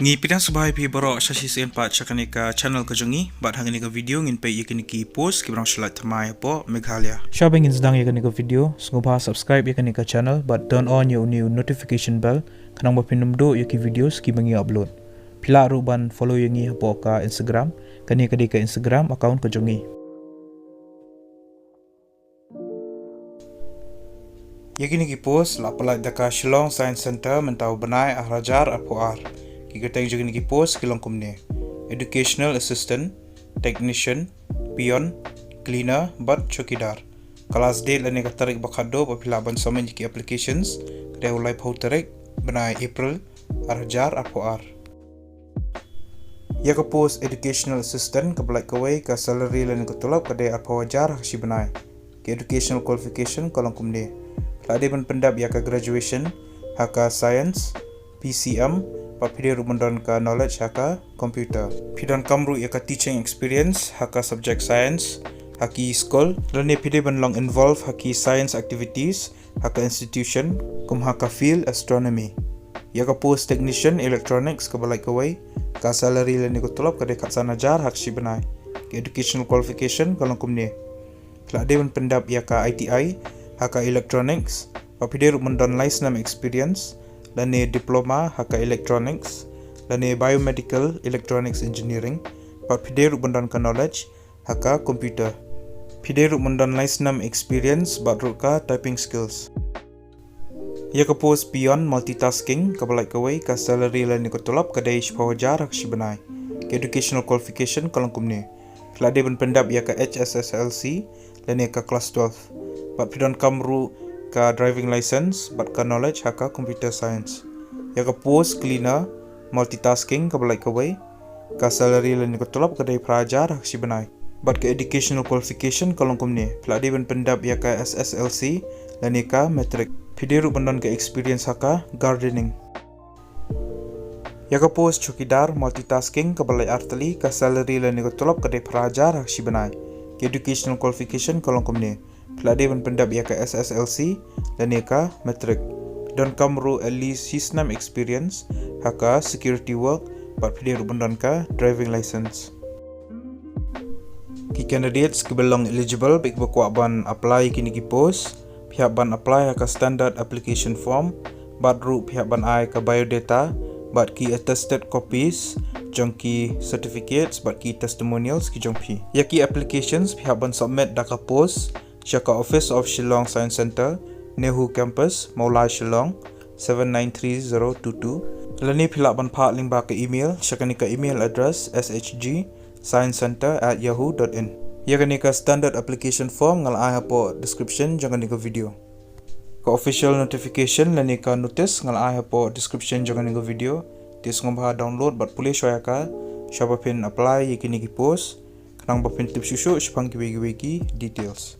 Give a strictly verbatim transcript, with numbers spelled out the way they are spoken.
Ngi pdiang sngewbha ïa phi baroh sha shisien pat sha kane ka channel ka jong ngi, bad ha kane ka video ngin peit ïa kine ki post kiba dang shu lait thymmai hapoh Meghalaya. Shwa ban ngin sdang ïa kane ka video, sngewbha subscribe ïa kane ka channel bad turn on ïa une u notification bell, khnang ba phin ym duh ïa ki videos kiba ngi upload. Phi lah ruh ban follow ïa ngi hapoh ka Instagram, kane ka dei ka Instagram account ka jong ngi. Ïa kine ki post la pyllait da ka Shillong Science Centre mynta u bnai ar hajar arphew ar. Ki kyrteng jong kine ki post ki long kumne: Educational Assistant, Technician, Peon, Cleaner bad Chowkidar. Ka last date lane ka tarik ba khatduh ba phi lah ban submit ïa ki applications ka dei u laiphew tarik bnai April ar hajar arphew ar. Ïa ka post Educational Assistant kaba lait kawei, ka salary lane ka tulop ka dei arphew hajar ha ka shi bnai. Ka educational qualification ka long kumne: phi la dei ban pyndep ïa ka graduation ha ka science, P C M, bad phi dei ruh ban don ka knowledge ha ka computer. Phi donkam ruh ïa ka teaching experience ha ka subject science ha ki skul, lane phi dei ban long involve ha ki science activities ha ka institution, kum ha ka field astronomy. Ïa ka post Technician Electronics kaba lait kawei, ka salary lane ka tulop ka dei khatsan hajar ha ka shi bnai. Ka educational qualification ka long kumne: phi la dei ban pyndep ïa ka I T I ha ka electronics, bad phi dei ruh ban don lai snem experience, lane diploma ha ka electronics, lane biomedical electronics engineering, bad phi dei ruh ban don ka knowledge ha ka computer. Phi dei ruh ban don lai snem experience bad ruh ka typing skills. Ïa ka post Peon Multitasking kaba lait kawei, ka salary lane ka tulop ka dei shiphew hajar ha ka shi bnai. Ka educational qualification ka long kumne: phi la dei ban pyndep ïa ka H S S L C lane ka class twelve, bad phi donkam ruh ka driving license bad ka knowledge ha ka computer science. Ïa ka post Cleaner Multitasking kaba lait kawei, ka salary lane ka tulop ka dei phra hajar ha ka shi bnai. Bad ka educational qualification ka long kumne: phi la dei ban pyndep ïa ka S S L C lane ka matric. Phi dei ruh ban don ka experience ha ka gardening. Ïa ka post Chowkidar Multitasking kaba lait artylli, ka salary lane ka tulop ka dei phra hajar ha ka shi bnai. Ka educational qualification ka long kumne: phi la dei ban pyndep ïa ka S S L C lane ka matric. Phi donkam ruh at least shi snem experience ha ka security work, bad phi dei ruh ban don ka driving license. Ki candidates kiba long eligible bad kiba kwah ban apply ïa kine ki post, phi hap ban apply ha ka standard application form, bad ruh phi hap ban ai ka biodata bad ki attested copies jong ki certificates bad ki testimonials ki jong phi. Ïa ki applications phi hap ban submit da ka post sha ka Office of Shillong Science Centre, Nehu Campus, Mawlai, Shillong, seven nine three zero two two. Lane phi lah ban phah lyngba ka email sha kane ka email address: S H G science centre at yahoo dot in. Ïa kane ka standard application form nga la ai hapoh description jong kane ka video. Ka official notification lane ka notice nga la ai hapoh description jong kane ka video. Te sngewbha download bad pule shwa ïa ka shwa ba phin apply ïa kine ki post, khnang ba phin tip shuh shuh shaphang kiwei kiwei ki details.